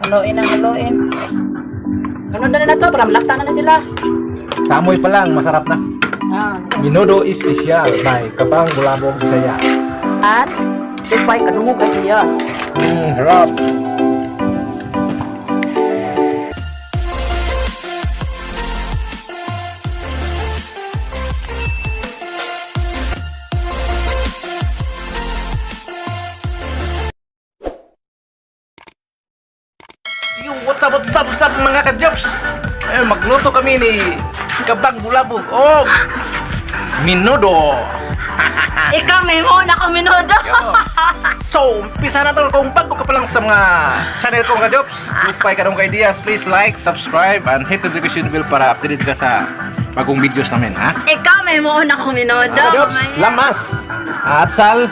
Haluin ang haluin. Ganun na na to, para malakta na na sila. Sa amoy pa lang, masarap na. Ah. Menudo special by Kabang Bulabog Bisaya. At Dupay kadungog ideas. Harap. Yo, what's up, what's up mga ka-jobs? Ayun, magluto kami ni Kabang Bulabog og Menudo. Ikaw may mo na kami minudo. Yo. So, umpisa na to. Kung bago ka pa lang sa mga channel ko mga jobs, Goodbye ka kay Diaz. Please like, subscribe, and hit the notification bell para updated ka sa bagong videos namin, ha? Ikaw may mo na kami minudo. Mga jobs, lamas, atsal,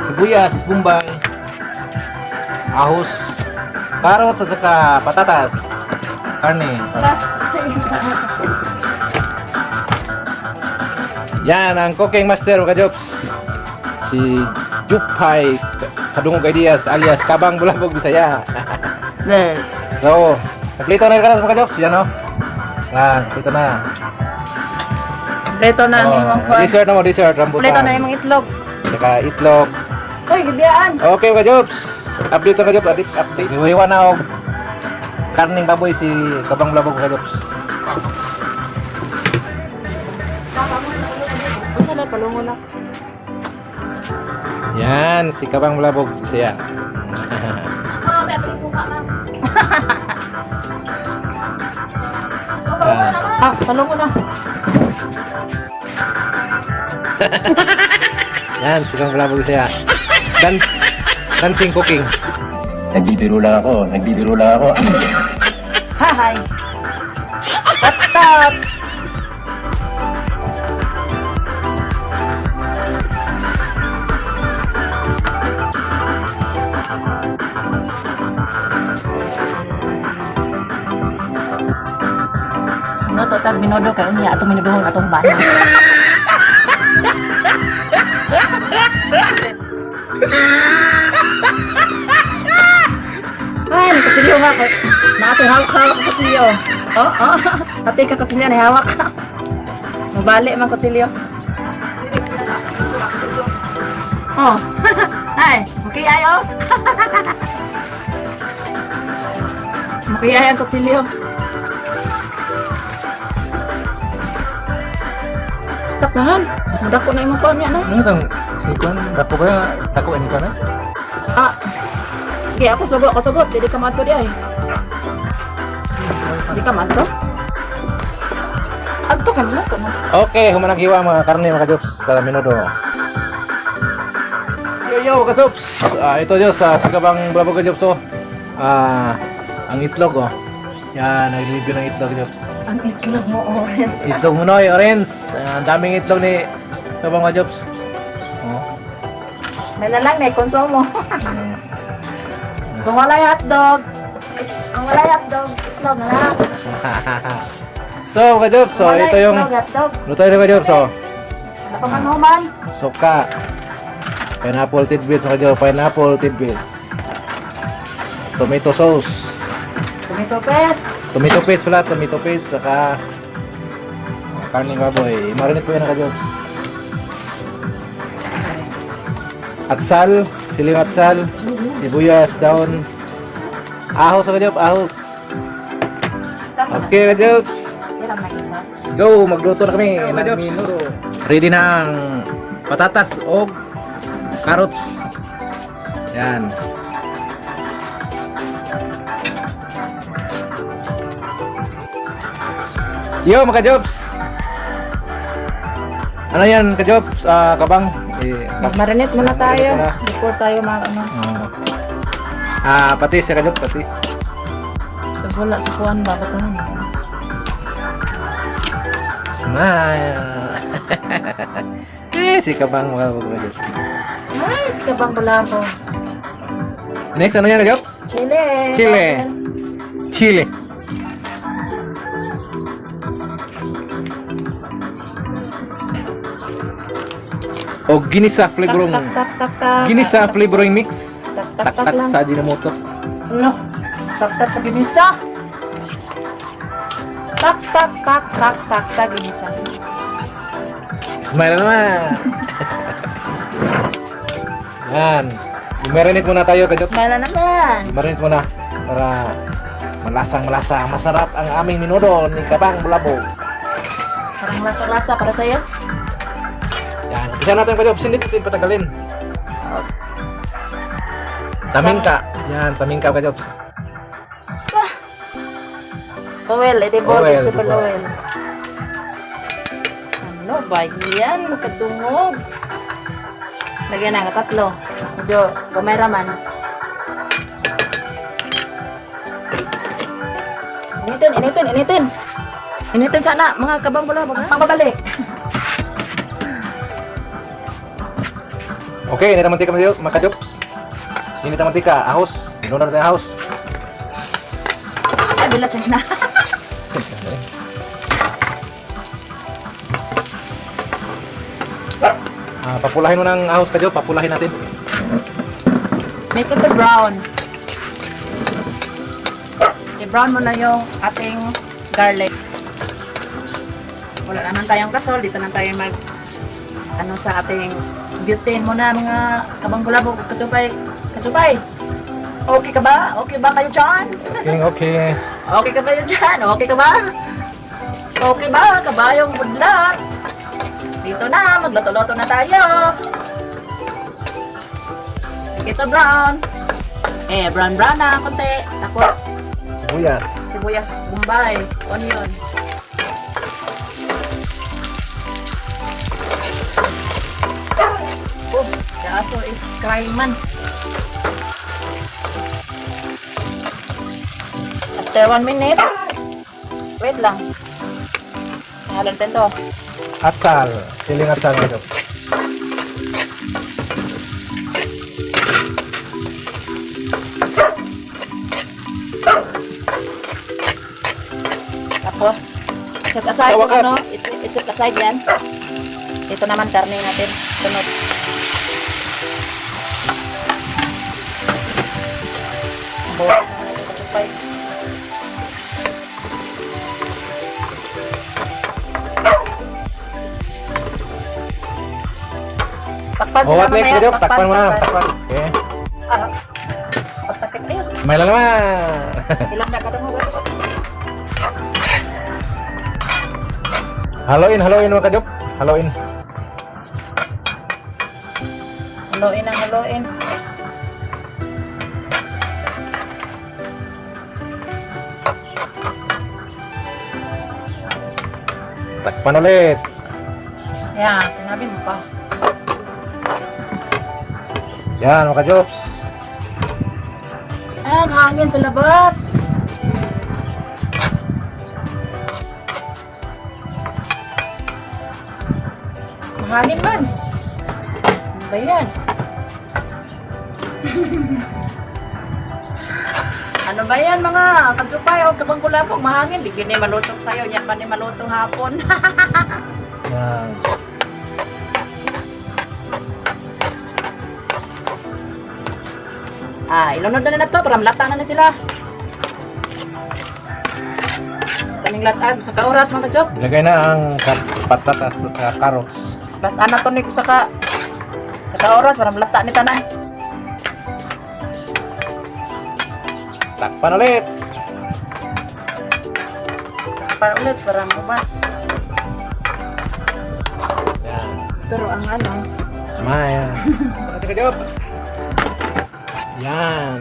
sibuyas, bombay, ahos, carrots, at saka patatas, karne. Yan ang cooking master mga jobs. Si Jupay Kadungog Ideas alias Kabang Bulabog Bisaya. So, naglito na yung mga jobs. Yan o. Yan, plito na. Kompleto na ang imong Oh, kuan. dessert na mo, dessert. Rambutan. Kompleto na imong itlog. Saka itlog. Uy, gibiyaan. Okay mga jobs. Update na mga jobs. Update, update. Hiwa na og karning baboy si Kabang Bulabog mga jobs. Unsa na palungo na? Yan, si Kabang Bulabog Bisaya. Yan. Ah, palungo na. Yan, si Kabang Bulabog Bisaya. Dancing cooking. Nagbibiro lang ako, nagbibiro lang ako. Hi. Tap. No, total minodo kay unya atong minudohon atong bana. Ay, kutsilyo nga ko. Naasong hawak-hawak ang kutsilyo. Oh, oh. Pati ka kutsilyo, nahawak ka. Mabali man kutsilyo. Oh. Ay, okay ay oh. Okay ay ang kutsilyo. Stop na han. Mudako na imong kuan na. Ano itong si Kwan? Dako ba yung dako ini Kwan eh? Ah. Okay, ako sugo, ako sugo. Dili ka madto di ay. Di ka madto? Adto ka mo to. Okay, humanang hiwa mga karne mga jobs kada minuto. Yo yo mga jobs. Ah, ito Diyos sa Sigabang Bulabog jobs oh. Ah, ang itlog oh. Yan, nag-review ng itlog jobs. Ang itlog mo, orange. Itlog Munoy, orange. Ah, ang daming itlog ni Kabang mga jobs. Oh. May na lang na konsumo. Kung walay hotdog, kung walay hotdog, itlog na lang. So mga jobs, so Kung walay ito yung itlog, hotdog. luto ni mga jobs oh. Wala pa man human. Suka. Pineapple tidbits mga jobs, pineapple tidbits. Tomato sauce. Tomato paste. Tomato paste pala, tomato paste, saka karning baboy. Marinate po yan mga jobs. Atsal, siling atsal, sibuyas, daon, ahos mga jobs, ahos. Okay mga jobs, Hiram na ito. let's go, magluto na kami ng menudo. Ready na ang patatas o carrots. Yan. Yo mga jobs. Ano yan ka jobs? Ah, kabang. Eh, Marinate muna tayo Marinate muna. before tayo mag ano. Oh. Ah, patis ka jobs, patis. Sa wala sa kuan ba ko. Smile. Eh, si kabang mga jobs. Ay, si kabang bulabo. Next, ano yan, Jobs? Chile. Chile. Chile. O ginisa Tak flavoring tak tak tak tak. ginisa flavoring mix. Tak tak tak Tak-tak lang. sa Ajinomoto. No. Tak-tak sa ginisa. Tak, tak, tak, tak, tak sa ginisa. Smile na naman. Yan. I-marinate muna tayo, Kajop. Smile na naman. I-marinate muna para malasang malasa, masarap ang aming minudo ni Kabang Bulabog. Parang lasa-lasa para sa'yo. Yan. Umpisa natin, Kajop. Hindi natin patagalin. Tamingka. Yan, tamingka, Kajop. Basta. Oil, edible Oil, vegetable diba? oil. Ano ba yan? Kadungog. Lagyan na, tatlo. Medyo kamera man. Initin, initin, initin. Initin sana, mga kabang bulabog. Ang pabalik. Okay, init ang mantika, mga Kajops. Init ang mantika. Ahos. Inunan natin ang ahos. Ay, bila siya na. Ah, papulahin mo ng ahos, Kajop. Papulahin natin. Make it to brown. I-brown mo na yung ating garlic. Wala naman tayong kasol. Dito na tayo mag ano sa ating butane muna, mga kabanggulabog, kachupay. Kachupay! Okay ka ba? Okay ba kayo dyan? Okay, okay. Okay ka ba yun dyan? Okay ka ba? Okay ba? Kabayong budlat! Dito na, magluto-luto na tayo! Ito brown. Eh, brown brown na, konti. Tapos, Sibuyas. sibuyas, bombay, onion. Oh, the aso is crying man. After 1 minute, wait lang. Halan din to. Atsal. Siling atsal, Kajop. Tapos, set aside Sa yung wakas. ano, set aside yan. Ito naman karne natin. Sunod. Buwan na natin katupay. Takpan Oh, sila what next, mamaya. Kajop? Takpan mo na. Takpan. Okay. Ah, pagtakip na yun. Smile na naman. Ilang na kadungog. Haluin, haluin, mga Kajop. Haluin. Haluin ang haluin. Takpan ulit. Yan, sinabi mo pa. Yan, mga Kajops. Ayan, hangin sa labas. Mahangin man. Ano ba yan? Ano ba yan, mga katsupay o kabangkulapog? Mahangin. Di gini malutong sa'yo. Yan pa ni malutong hapon. Yan. Ah, ilunod na na to para malata na na sila. Kaming latag sa ka oras, mga kachop. Ilagay na ang patatas at carrots. Lataan na to ni sa ka oras para malata ni tanan. Takpan ulit. Para ulit para mabas. Yan. Pero ang ano, Smile. Pati Kajop. Yan.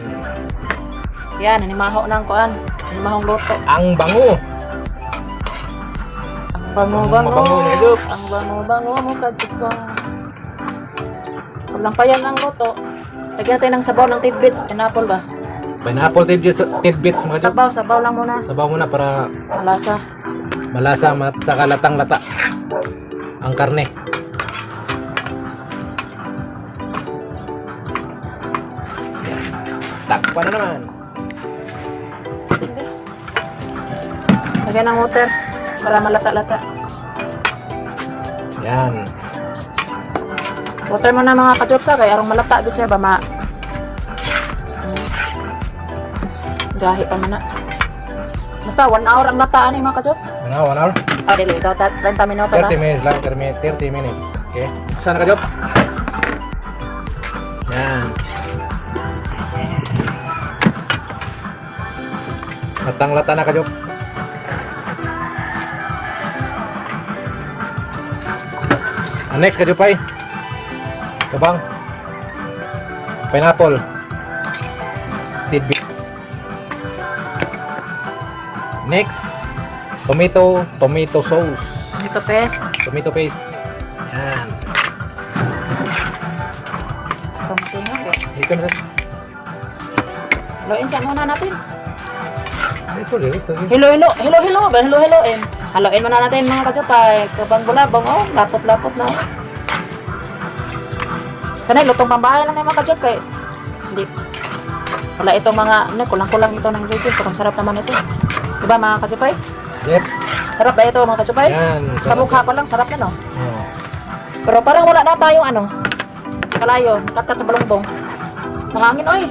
Yan, animaho ng kuan. Animahong luto. Ang bango. Ang bango-bango. Ang mabango ni Jobs. Ang bango-bango mo kadtupang. Walang pa yan ang luto. Lagyan natin ng sabaw ng tidbits. Pineapple ba? Pineapple tidbits, tidbits, mga Kajop. Sabaw, sabaw lang muna. Sabaw muna para Malasa. malasa at saka latang-lata ang karne. Yan. Takpan na naman. Lagyan ng water para malata-lata. Yan. Water muna, mga kajopsa, kay arong malata gud siya ba ma. Gahi pa man na. Basta, 1 hour ang lataan eh, mga kajop. Ano, 1 hour? Ah, dili. Ikaw, 30 minuto na. 30 minutes lang, 30 minutes. 30 minutes. Okay. Saan ka, Job? Yan. Latang lata na ka, Job. Ang next ka, Jopay. Kabang. Pineapple. Tidbits. Next, tomato, tomato sauce. Ito paste. Tomato paste. Yan. Tomato. Ito na. Haluin sa muna natin. Ito rin, ito rin. Hilo, hilo, hilo, hilo, ba? Hilo, hiloin. Haluin muna natin, mga kajupay. Kabang gulabong, oh, lapot-lapot na. Oh. Kanay, lutong pambahay lang yung mga kajupay. Hindi. Wala itong mga, ano, kulang-kulang ito ng ingredients. Pero ang sarap naman ito. Diba, mga kajupay? Yep. Sarap ba ito, mga kajupay? Yan. Sa mukha pa lang, sarap na, no? Oh. Pero parang wala na tayong ano, kalayo, katkat sa balongbong. Mahangin, oy.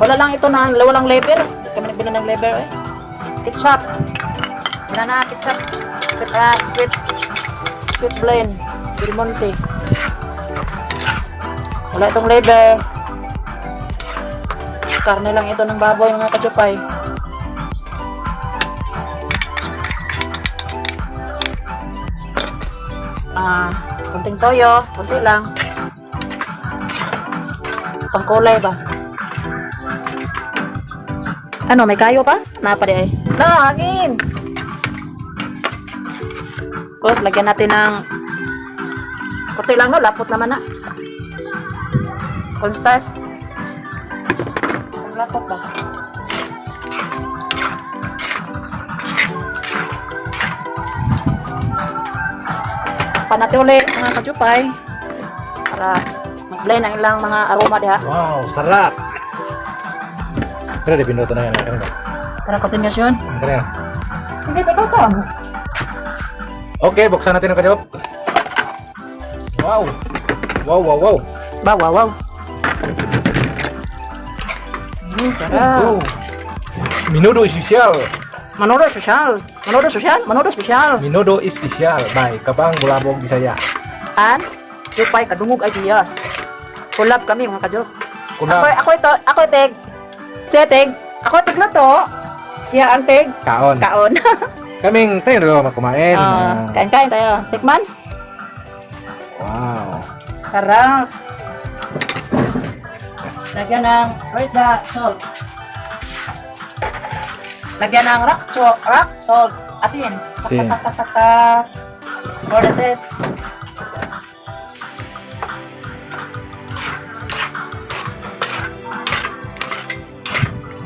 Wala lang ito na, walang lever. Hindi kami nagbili ng lever, eh. Ketchup. Wala na, ketchup. Sweet, sweet, sweet blend. Del Monte. Wala itong lever. Karne lang ito ng baboy, mga kachupay. Ah, kunting toyo, kunti lang. Pangkulay ba? Ano, may kayo pa? Napa di ay. Na, hangin! Tapos, lagyan natin ng kunti lang, no? Lapot naman na. Cornstarch. Ang lapot ba? Panate ulit, mga kachupay, para mag-blend ang ilang mga aroma diha. Wow, sarap! Pero di pinuto na yan. Ano ba? Para continuation. Ano yan? Hindi, ikaw ka. Okay, buksan natin ang kajop. Wow! Wow. Ba, wow. Sarap. Wow. Menudo especial. Manodo social. Manodo social. Manodo special. Menudo especial by Kabang Bulabog Bisaya. An, Jupay kadungog ideas. Collab kami, mga kajok. Ako, Kuna ako ito, ako tig. Siya tig. Ako tig luto. Siya ang tig. kaon. Kaon. Kaming tayo dalawa kumain. Ah, kain-kain tayo. Tikman. Wow. Sarap. Lagyan ng, where's the salt? Lagyan ng rock, rock salt, asin. Tak, Asin. tak, tak, tak, tak, tak. For the test.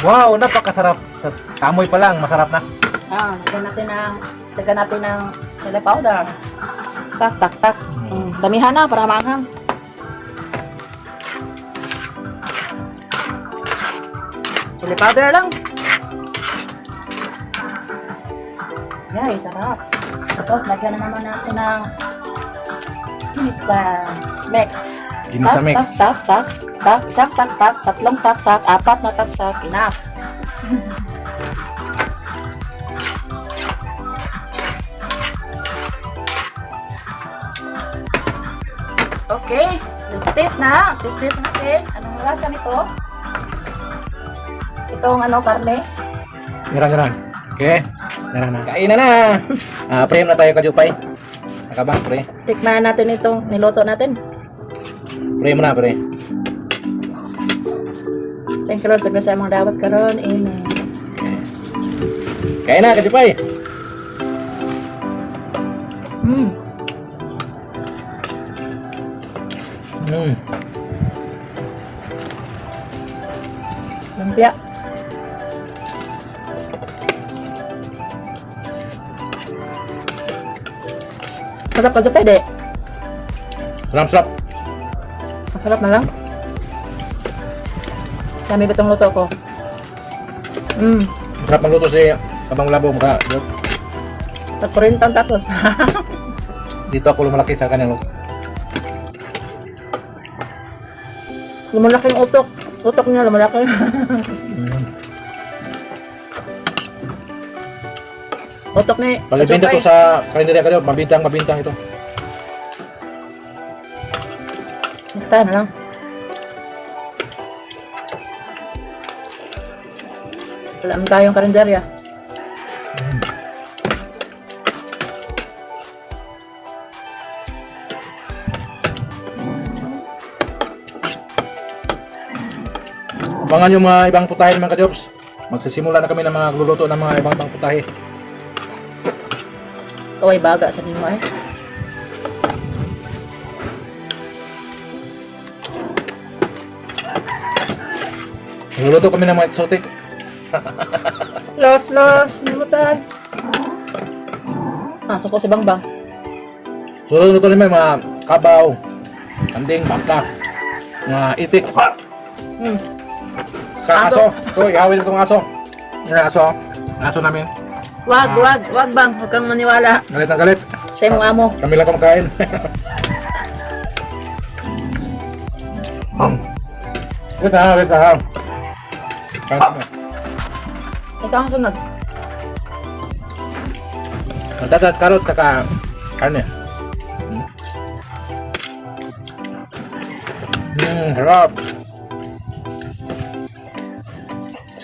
Wow, napakasarap. Sa amoy pa lang, masarap na. Ah, lagyan natin ng chili powder. Tak, tak, tak. Damihan na para maanghang. Chili powder lang. Yay, sarap. Tapos, lagyan na naman natin ng ginisa mix. Ginisa Tak, mix. tak, tak, tak, tak, isang tak, tak, tatlong tak, tak, apat na tak, tak, enough. Okay, let's taste na. Taste taste natin. Anong lasa nito? Itong ano, karne. Nyerang, nyerang. Okay. Nyerang na. Kain na na. Ah, pre na tayo kajupay. Nakabang, pre. Tikman natin itong niluto natin. Pre mo na, pre. Thank you, Lord, sa grace among dawat karon. Amen. Kain na, kajupay. Lumpia. Sarap pa pwede. Sarap, sarap. Ang sarap na lang. Dami ba itong luto ko? Sarap magluto si Kabang Labo mukha. Tagkurintang tapos. Dito ako lumalaki sa kanyang luto. Lumalaki yung utok. Utok niya, lumalaki. Utok ni Pag ibenta to sa karinderya kayo, mabintang mabintang ito. Next time na lang. Wala naman tayong karinderya. Abangan yung mga ibang putahe, mga ka-jobs. Magsisimula na kami ng mga gluluto ng mga ibang ibang putahe. Kaway baga sa nimo eh. Magluluto kami ng mga exotic. Los, los, nimutan. Masok ko si Bangbang. So, luluto namin mga kabaw, kanding, baka, mga itik, aso. Ito, ihawin itong aso. Yung aso. Aso namin. Wag, wag, wag bang. Huwag kang maniwala. Galit na galit. Sa imong amo. Kami lang kumakain. Wait na, wait na. Kain kami. Ikaw ang sunod. Patatas, karot, saka karne. Harap.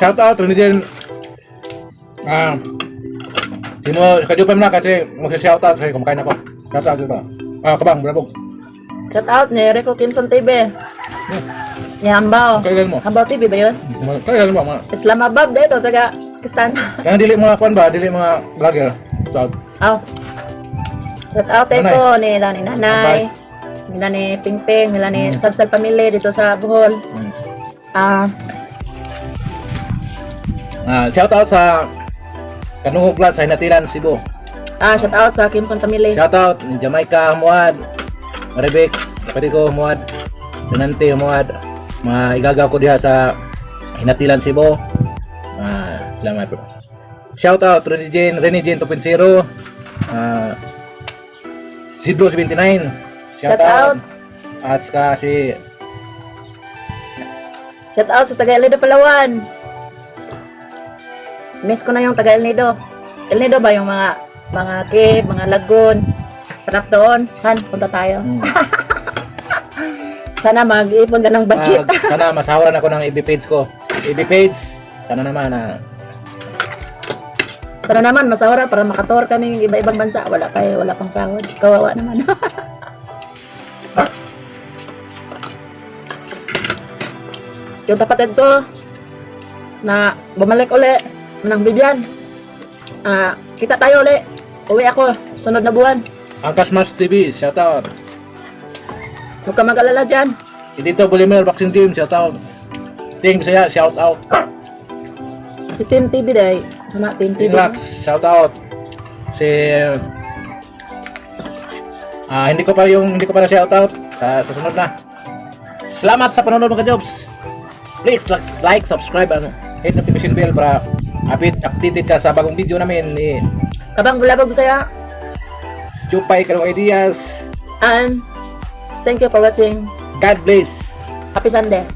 Shout out, Renidin. Ah, sino, kajupem na kasi magsa-shout out kasi kumakain ako. Shout out, diba? Ah, kabang, bulabog. Shout out ni Rico Kimson TV. Ni Hambaw. Kailan mo? Hambaw TV ba yun? Kailan mo, mga? Islamabad dito, taga Pakistan. Kaya dili mga kwan ba, dili mga vlogger. Shout out. Aw. Shout out Nanay. ko nila ni Nanay. Nila ni Pingping, nila ni Sabsal Family dito sa Bohol. Ah, Ah, shout out sa Kanungog Vlog sa Hinatilan, Cebu. Shout out sa Kimson Family. Shout out ni Jamaica Muad, Maribek, Kapatid ko Muad, Donante Muad, mga igagaw ko diha sa Hinatilan, Cebu. Ah, salamat po. Shout out Rene Jane, Rene Jane 2.0, Sidro 79. Shout out. At saka si Shout out sa taga El Nido, Palawan. Miss ko na yung taga El Nido. El Nido ba yung mga cave, mga lagoon? Sarap doon. Han, punta tayo. Sana mag-ipon ka ng budget. Ah, sana masawaran ako ng EB page ko. EB page, sana naman na Sana naman masahura para makatour kami ng iba-ibang bansa. Wala pa eh, wala pang sahod. Kawawa naman. Yung kapatid ko na bumalik uli ng Bibian. Ah, kita tayo uli. Uwi ako sunod na buwan. Angkas Mars TV, shout out. Huwag ka mag-alala dyan. Dito Bulimer Boxing Team, shout out. Team Bisaya, shout out. Si Team TV day. Sana Team TV. Team Lux, shout out. Si hindi ko pa na shout out sa susunod na. Salamat sa panonood, mga jobs. Please like, subscribe and hit notification bell para updated ka sa bagong video namin ni Kabang Bulabog Bisaya. Chupay Kalong Ideas. And thank you for watching. God bless. Happy Sunday.